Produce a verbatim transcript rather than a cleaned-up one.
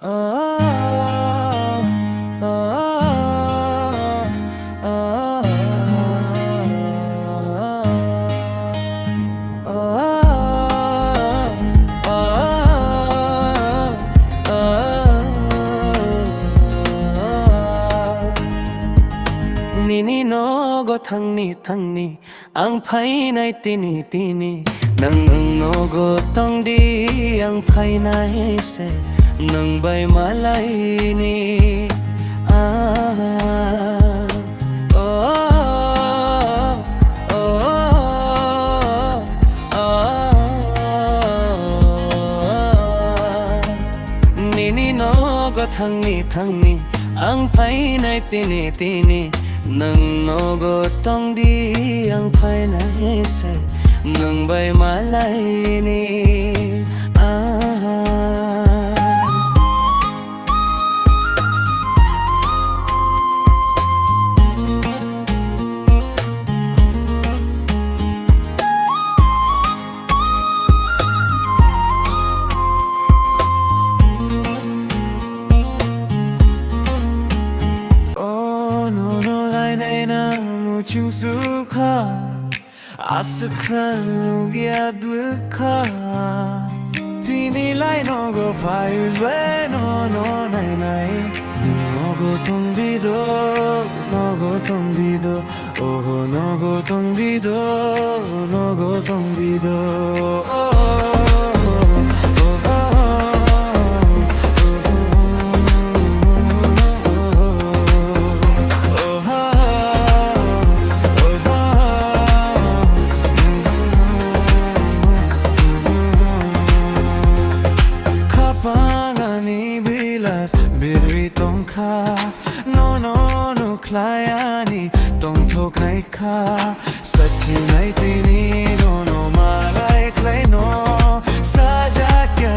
Oh, oh, oh, oh, oh, oh, oh. Nini nogo thangni thangni ang phainai tini tini, nwng, nwng nogo tongdi ang phainai se, nwng bai malaini. Ah, oh, oh, oh, oh. Nini nogo thangni thangni ang phainai tini tini, nwng nogo tongdi ang phainai se, nwng bai malaini. Ah. Oh, nono lainai na muchung sukha, aswk khlai nukya dwkha. Tini lai nogo phai ujbai nono nainai. Nogo tongdi do, nogo tongdi do. Oho, nogo tongdi do, nogo tongdi do. Oh, oh, oh, oh, oh. Khapang ani bilat birwi tongkha, nono nukhlai ani tongthoknai kha. Sachinai tini nono malai khlaino, sajak ya